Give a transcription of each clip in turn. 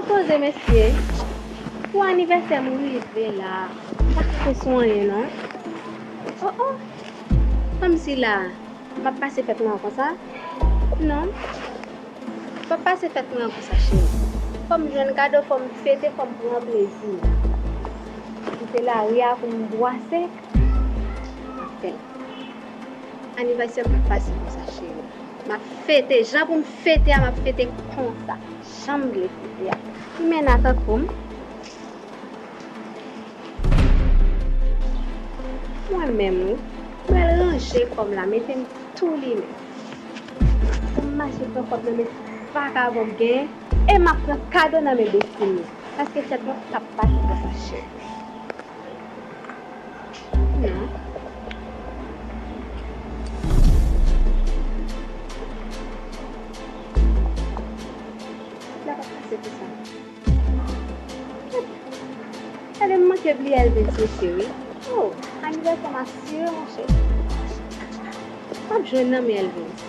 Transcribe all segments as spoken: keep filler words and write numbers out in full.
Poze mesye, pou anivèsè m rive la, m pa kanpe sou anyen non. Oh oh, kòmsi la, m ap pase fèt mwen an konsa? Non, m p ap pase fèt mwen an konsa, cheri. Fò m jwenn kado, fò m fete, fò m pran plezi m. Si se lari a pou m bwase, m ap fè l. Anivèsè m p ap pase konsa, cheri. M ap fete, jan pou m fete a, m ap fete konsa. Jan m vle fete a. Li men nan tankou m. Mwen menm, wi. Mwen ranje kò m la, mete m tou limen. Pou m mache pran kòb nan men vakabon k genyen, e m ap pran kado nan men besti m yo. Paske fèt mwen p ap pase konsa, cheri. Non. Fèt la p ap pase konsa. Gade, m manke bliye Elvins, mesye, wi. Oh, anivèsè m asire, monchè. M ap jwenn nan men Elvins.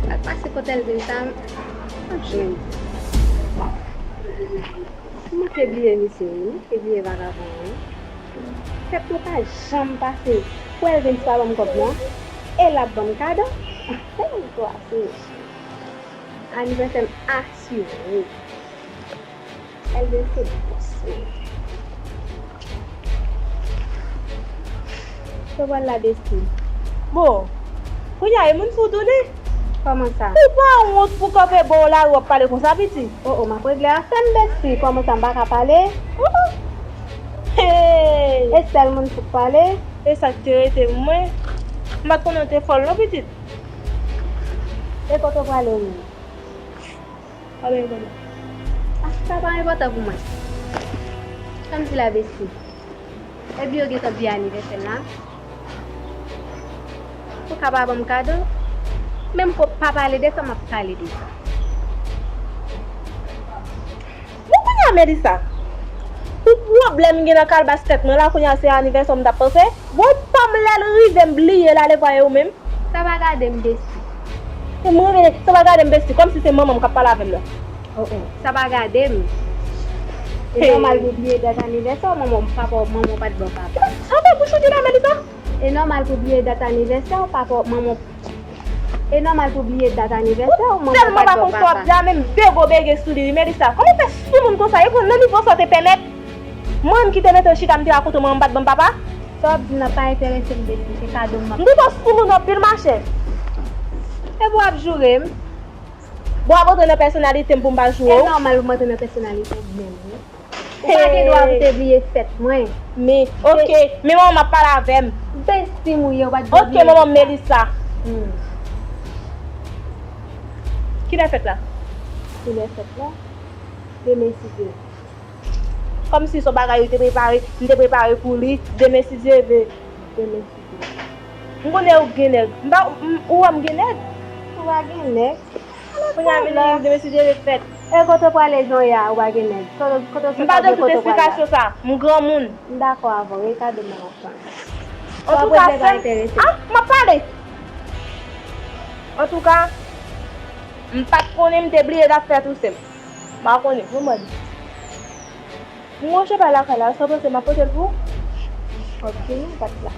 M ap pase kot Elvins sa, m ap jwenn. M manke bliye misye, wi. M manke bliye vagabon an, wi. Fèt mwen pa janm pase pou Elvins pa ban m kòb, non. E l ap ban m kado. Anivèsè m asire. Elvin se bòs mwen. Kote w pral la, besti? Bon, kounye a e moun sou tou li. Kòman sa? Ou pa wont pou kanpe bò lari w ap pale konsa, pitit? Oh oh, m ap regle afè m, besti. Kòman sa, m pa ka pale? Oh oh. Hey! E sèl moun sou k pale? E sa k te rete mwen? M pa t konnen w te fòl non, pitit. E kote w prale menm? Pa bay enpòtans. Ah, sa pa enpòtan pou mwen. Sa m di la, besti? Epi yo gentan bliye anivèsè m la. Ou ka pa ban m kado? Menm kou pa pale de sa, m ap pale de sa. Bon, kounye a, Melissa, pou pwoblèm gen nan kalbas tèt mwen la, kounye a se anivèsè w m t ap panse? Bon, pa m lè l rive m bliye l ale vwaye ou menm. Sa pa gade m, besti. E mwen rele, sa pa gade m, besti, kòmsi se manman m k ap pale avè m nan. Oh oh, sa pa gade m. E nòmal pou bliye dat anivèsè w, manman w, papa w, manman w pa t bon papa. Sa fè bouch ou di la, Melissa? E nòmal pou bliye dat anivèsè w, papa w, manman w. E nòmal pou bliye dat anivèsè w, manman w pa t bon papa. Ou tèlman pa konn sa w ap di a, menm de gwo bege sou li, wi, Melissa. Kòman w fè soumoun konsa? E pou nan nivo sa w te pèmèt? Mwen menm ki te mete w chita, m te rakonte w manman m pa t ban m papa? Sa w ap di m nan pa enterese m, besti, se kado m ap. M twouve w soumoun anpil, machè. Epi w ap joure m? Bon, w ap antre nan pèsonalite m pou m pa joure w? E nòmal pou m antre nan pèsonalite w menm, wi. Ou pa gen dwa pou te bliye fèt mwen. Men, oke, men manman m ap pale avè m. Besti m ou ye, ou pa t dwe bliye fèt la. Oke, manman m, Melissa. Hmm. Kilè fèt la? Kilè fèt la? Demen si Dye. Kòmsi se yon bagay ou te prepare, m te prepare pou li, demen si Dye ve. Demen si Dye. M konnen ou gen nèg. M pa, m, ou wè m gen nèg? Ou pa gen nèg. Kounye a vini demen si Dye ve fèt. E kote w prale jan w ye a, ou pa gen nèg? Kote, kote w sot, kote w prale la? M pa nan tout esplikasyon sa. M granmoun. M dakò avè w, e kado m nan w ap pran. Antouka, sè m, ah, m ap pale. Antouka, m pa t konnen m te bliye dat fèt ou, sè m. M pa konnen. Bon, mwen. M gon chapay lakay la, sa w panse m ap pote l pou ou? Ok, non, bat la.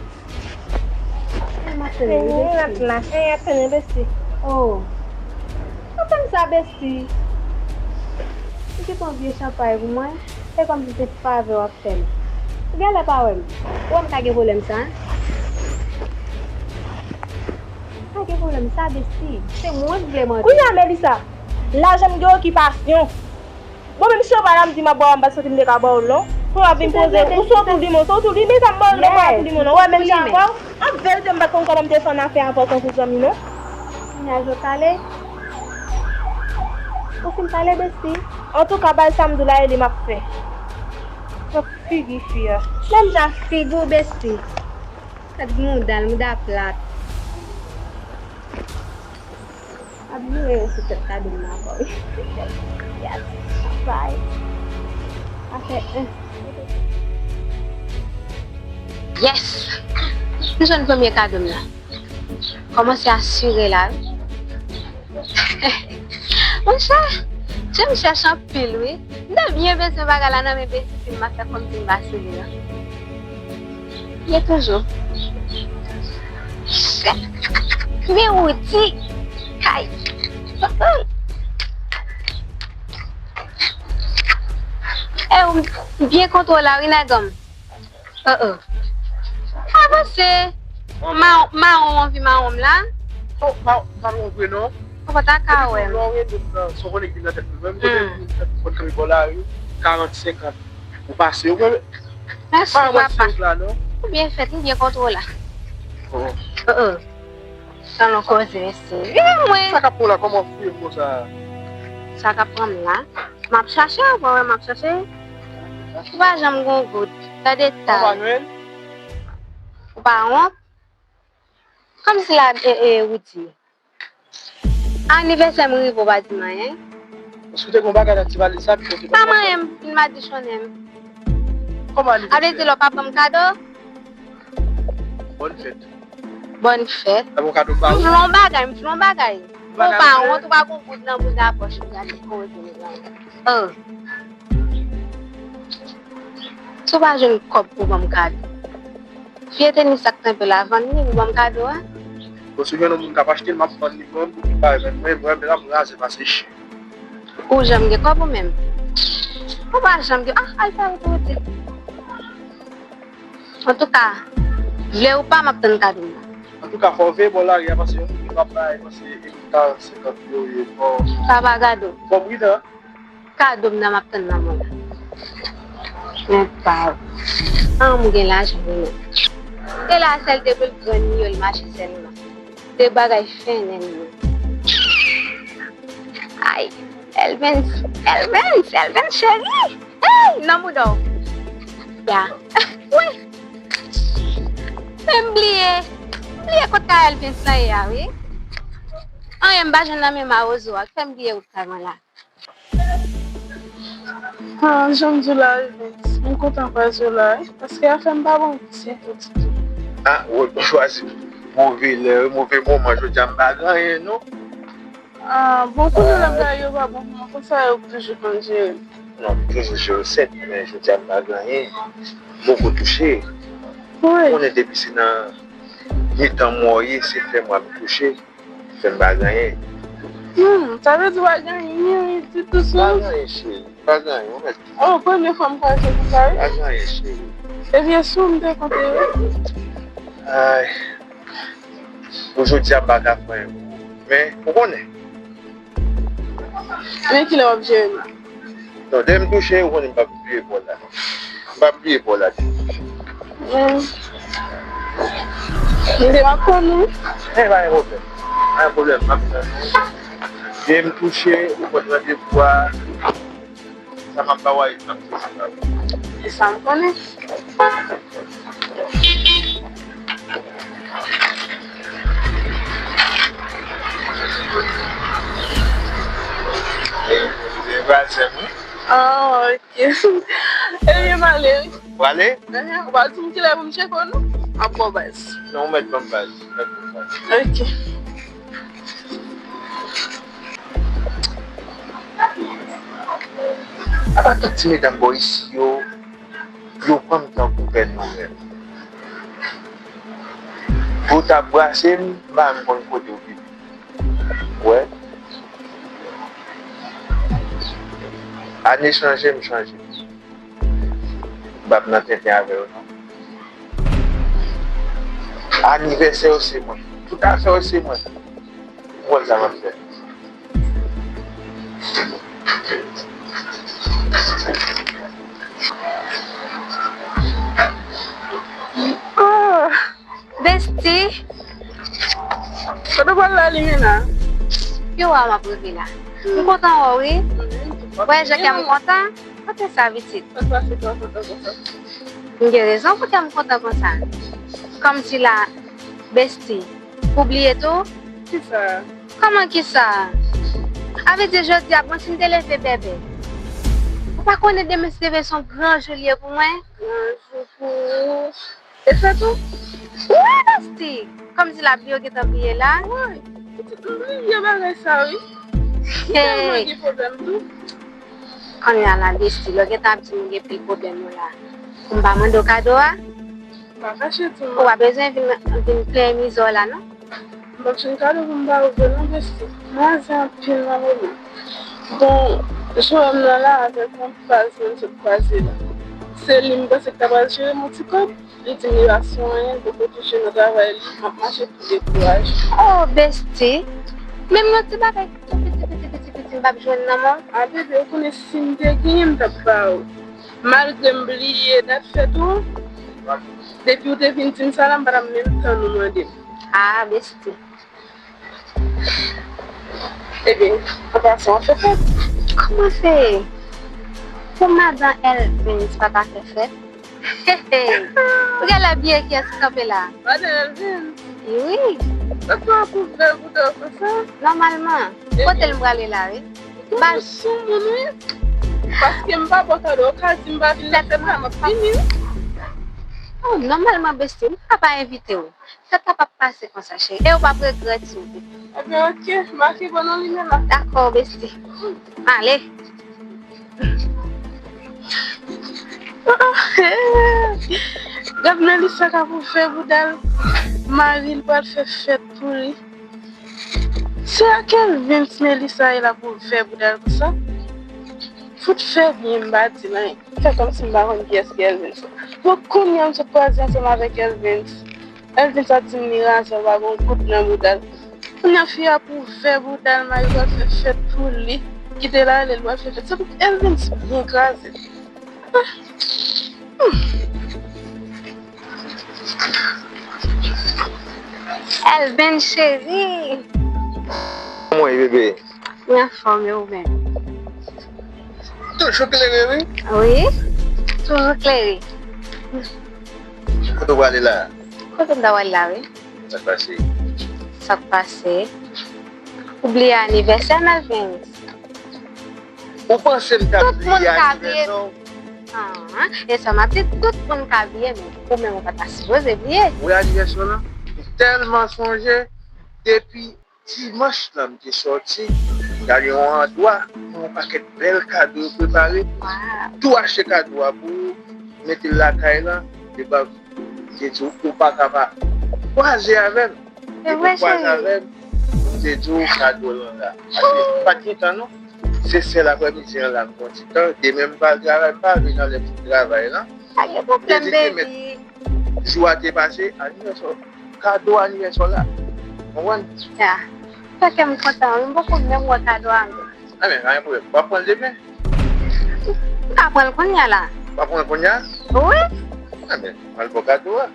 E, m ap tann li, besti. Rat la, e, ap tann li, besti. Oh. Ou konn sa, besti? Ou te pran vye chanpay pou mwen, e kòmsi se favè w ap fè m. Ou genlè pa wè m. Ou wè m ka gen pwoblèm sa? Pa gen pwoblèm sa, besti. Se mwen k vle mande. Kounye a, Melissa, lajan m gen okipasyon. Bon, menm chanpay la, m di m ap ba w, m pa t santi m te ka ba w l, non. Pou w ap vin poze, ou se w tou limen, se w tou limen, sa m ba w, m ba w tou limen, non. Ou wè, menm jan avè w, an verite, m pa t konn kòman m te fè annafè avè w tankou zanmi, non. Kounye a, je pale. Ou fin pale, besti? Antouka, bay sa m di w la, e li m ap fè. Figi fi a. Menm jan figi w, besti. Gad mouda l, mouda plat. Ap joure yo sou tèt kado m nan ankò, wi. Yes, bay. Afè en. Yes! M jwenn premye kado m nan. Kòmanse asire la, wi. Monchè, Jan m chèche anpil wi. M te byen bezwen bagay la nan men Besti m, m ap fè kòmsi m pa sou li an. Ye toujou. Men Woody kay. E w byen kontwole la wi nègòm. Oh, oh. Avanse. Mawon, mawon, anvi mawon m la. Oh, pa, pa mwen vre non. Ou pa ta ka wè m. Lè w rele m nan, sa w konnen ki nan tèt mwen. Mwen, m konnen m nan tèt mwen, kanpe bò lari, karant, senkant. Ou pase, ou konnen. Mèsi, papa. Pa mwen senk la, non. Ou byen fèt, ou byen kontwole la. Oh. Oh, oh. Sa nou koze, mesye. Vini mwen. Sa k ap pran w la, kòman w fouye m konsa? Sa k ap pran m la? M ap chache w, pa wè m ap chache. Ou pa janm gon goud. Gade eta. Ou pa wont? Kòmsi la, e, e, Woody. Anivèsè m rive, ou pa di m anyen. Èske w te gon bagay nan ti valiz sa ki pote? Pa manyen m, fin madichonnen m. Kòman anivèsè? A vle di lè w pa ban m kado? Bòn fèt. Bòn fèt. Sa bon kado m ba ou? M vle yon bagay, m vle yon bagay. Ou pa wont, ou pa gon goud nan bouda pòch ou, gade koze nèg la. Oh. Si w pa jwenn kòb pou ban m kado. Vye tenis ak tanpè la, vann li pou ban m kado a. Bon, si w jwenn yon moun k ap achte l, m ap vann li pou mwen, pou li pa jwenn mwen, mwen menm ap raze pase chen. Ou janm gen kòb ou menm? Ou pa janm gen, ah, al fè otorite. Antouka, vle ou pa, m ap tann kado m nan. Antouka, fò w veye bò lari a, paske yon moun ki p ap bay, paske e karant, senkant yo ye, fò. Sa pa kado. Fò w pridan. Kado m nan, m ap tann nan mwen la. Men pa w. An, m gen lajan, wi, men. Se la sèl te pou l grann yo, l mache sèlman. De bagay fennen yo. Ay, Elvens, Elvens, Elvens cheri. Hey, nan mouda w. Ya. Wi. Men m bliye. M bliye kot ka Elvens la ye a, wi. Anyen m pa jwenn nan men mawozo a. K fè m bliye kot kay mwen la. Ah, jan m di w la, Elvis, m kontan kwè w la, wi, paske afè m pa bon ditou, ditou. Ah, w chwazi move lè, move moman, jodi a m pa gen anyen, non. Ah, bon, kounye a lè bagay yo pa bon pou mwen, konsa yo toujou konn jere. Non, m toujou jere w, sèt, men jodi a m pa gen anyen. M poko touche. Wi. Ou konnen depi se nan mitan mwa w ye, se fè mwa m touche. Fè m pa gen anyen. Hmm, sa vle di w pa gen anyen ditou sou ou? Pa gen anyen, cheri. Pa gen anyen, ou mèt di. Oh, premye fwa m kwaze konsa, wi. Pa gen anyen, cheri. Ebyen, si w m te konte, wi. Ay. Pou jodi a, m pa ka fè anyen pou ou. Men, ou konnen. Men kilè w ap jere m la? Non, depi m touche, ou konnen m p ap bliye pa w la. M p ap bliye pa w la. Hmm. M te ap tann ou. Men pa gen pwoblèm. Pa gen pwoblèm, m ap tann ou. Depi m touche, ou konn randevou a. Sa m ap ba w a, m ap touche ba ou. E sa m konnen. Se vwazin m, wi. Ah, ok. Ebyen, m ale, wi. Ou ale? Ehe, ou pa di m kilè pou m tcheke w, non? M ap ba w baz. Non, ou mèt ban m baz. Ou mèt ban m baz. Ok. Apa tout ti medam bò isi yo, yo pran m tankou Pè Noyèl. Pou w ta brase m, m pa menm konn kote w vini. Wè. Ane chanje, m chanje. M p ap nan tenten avè yo, non. Anivèsè yo se mwen. Tout afè yo se mwen. Ou konn sa m ap fè. Oh, Besti. Kote w pral la, Limena? Yo, a, m ap rive la. M kontan wè w, wi. Wè, jan kè m kontan. Kote sa, pitit? Sa k pase, kòman w kontan konsa? M gen rezon pou kè m kontan konsa. Kòmsi la, Besti, ou bliye tou? Kisa? Kòman kisa? A vle di, jodi a, bon, si m te leve bèbè. Ou pa konnen demen se leve se yon gran jou l ye pou mwen? Gran jou pou ou. E sa tou? Wi, Besti! Kòmsi la, bliye w gentan bliye la. Wi, pitit, m bliye bagay sa, wi. M tèlman gen pwoblèm tou. Kounye a la, Bestie, lè w gentan ap di m ou gen pil pwoblèm ou la, pou m pa mande w kado a? M pa kache di w. Ou pa bezwen vin, vin plenyen mizè w la, non. M p ap jwenn kado pou m ba ou vre non, Bestie. M raze anpil nan moman. Bon, Joèm nan la avèk yon paz mwen sot kwaze la. Se li m panse ki ta pral jere m yon ti kòb. Li di m li pa sou anyen, li poko touche nan travay li, m ap mache tou dekouraje. Oh, Bestie! Menm yon ti bagay tou piti, piti, piti, piti, m p ap jwenn nan men w? A, bebe, ou konnen si m te genyen, m t ap ba ou. Malgre m bliye dat fèt ou, depi ou te vin di m sa la, m pa t ap menm tann ou mande m. Ah, Bestie. Ebyen, an pasan, an fè fèt. Kòman se pou madan Elvins pa ta fè fèt? Ou genlè bliye kiyès ki kanpe la? Madan Elvins? Wi. Sa fè w ap ouvè bouda w konsa? Nòmalman. Kote l prale la, wi. Ou sou moun, wi. Paske m pa ba w kado, ou ka di m pa vin nan fèt la, m ap vini, wi. Oh, nòmalman, Bestie, m pa pa envite w. Fèt la p ap pase konsa, cheri. E ou p ap regrèt si w vin. Ebyen, oke. Make bon non limena. Dakò, Bestie. Ale. Gad Melissa k ap ouvè bouda l. Mari l pral fè fèt pou li. Se ak Elvins Melissa ye l ap ouvè bouda l konsa. Fout fè byen m pa di l anyen. Fè kòmsi m pa konn kiyès ki Elvins. Bon, kounye a m sot kwaze ansanm avèk Elvins. Elvins ap di m li raze, pa gen yon gout nan bouda l. Kounye a fi a ap ouvè bouda l, mari pral fè fèt pou li. Kite l ale, l pral fè fèt. Se pou Elvins byen kraze. Elvin cheri. Kòman w ye, bebe? Mwen anfòm, e ou menm? Toujou klere, wi. Wi, toujou klere. Kote w prale la? Kote m ta prale la, wi? Sa k pase? Sa k pase? Ou bliye anivèsè m, Elvin? Ou panse m t ap bliye anivèsè w? Ah, e sa m ap di, tout moun ka bliye, men ou menm ou pa ta sipoze bliye. Wi, anivèsè w lan, m tèlman sonje, depi dimanch lan m te sòti, m t al yon andwa, gen yon pakèt bèl kado yo prepare, tou achte kado a pou ou, mete l lakay lan, epi m te di w, ou pa ka pa kwaze avè m. Epi w kwaze avè m, m te di w kado lan la. Paske m pa t gen tan non. Se sèl aprèmidi an la m pran ti tan. Demen m pral travay, m pa vin anlè m fin travay lan. Pa gen pwoblèm, baby. Jou a te pase, anivèsè w, kado anivèsè w la. Konprann? Ya. Sa fè m kontan wi, m poko menm wè kado a menm. Anben, pa gen pwoblèm. W ap pran l demen? M ka pran l kounye a la. W ap pran l kounye a? Wi. Anben, m al ba w kado a.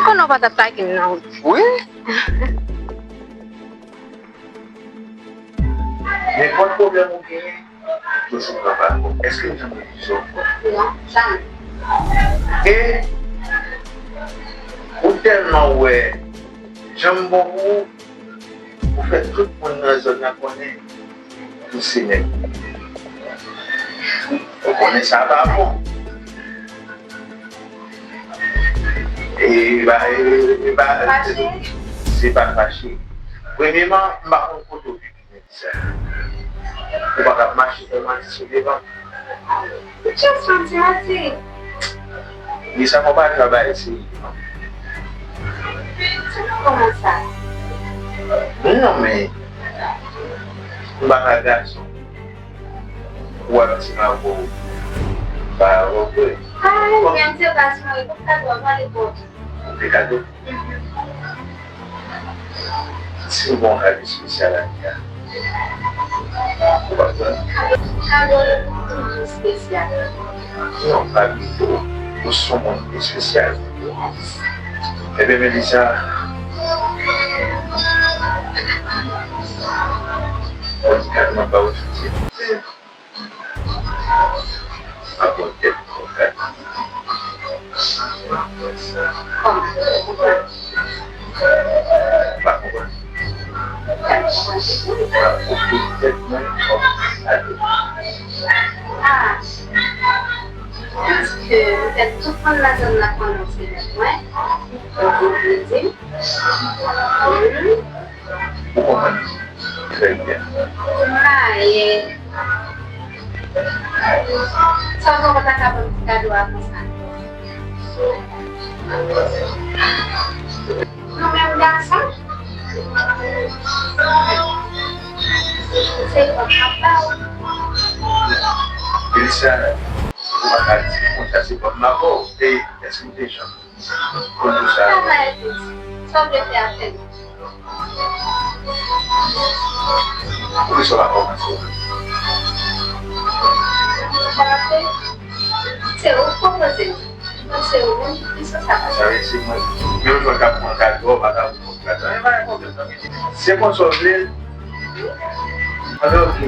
Konnen w pa t ap lage m nan wout. Wi. Nenpòt pwoblèm ou genyen, toujou pran pa l. Èske m janm refize w? Non, jamè. E ou tèlman wè jan m bon pou ou, ou fè tout moun nan zòn nan konnen ou se nèg. Ou konnen sa pa bon. E ba, e, e ba, se pa fache. Premyeman, m pa konn kote w vini, Melissa. Ou pa ka ap mache fè manti sou devan. Ou just manti, manti. Melissa, mwen pa ka bay seri non. Kòman sa? Non, men, m pa ka gason. Ou wè ti mango pa avè w vre. Ah, menm se pa ti mango, pou kado a pale pou ou. Pou kado? Si w gon kado espesyal a di a. Ou pa pran. Kado toujou espesyal. Non, pa bliye tou, ou se yon moun espesyal. Ebyen, Melissa, mwen di kado m ap ba w jodi a. Pa pran tèt mwen, Kado. Kòman? Ou pa konprann? Ou pa konprann? Ou pa konprann? Ou pa konprann? Ou pa konprann? Ou pa konprann? Ah, paske petèt tout moun nan zòn nan konnen w se nèg mwen. Donk, ou vle di m. Hmm. Ou konprann? Aye. Sa w konn pa ta ka ban m ti kado a konsa. Nou menm gason. Se kòb m ap ba w. Feliciana, ou pa ka di konsa se kòb m ap ba w. E, èske ou te janm konn pou sa? Travay plis. Sa w vle fè avè m? Poukisa w pa kòmanse? Paske se ou k pwopoze m. Se ou menm ki sou sa. Sa vle di mwen, yon jwè k ap pran kado, w pa ta pou konn kado. Se konsa w vle l? Anben, oke.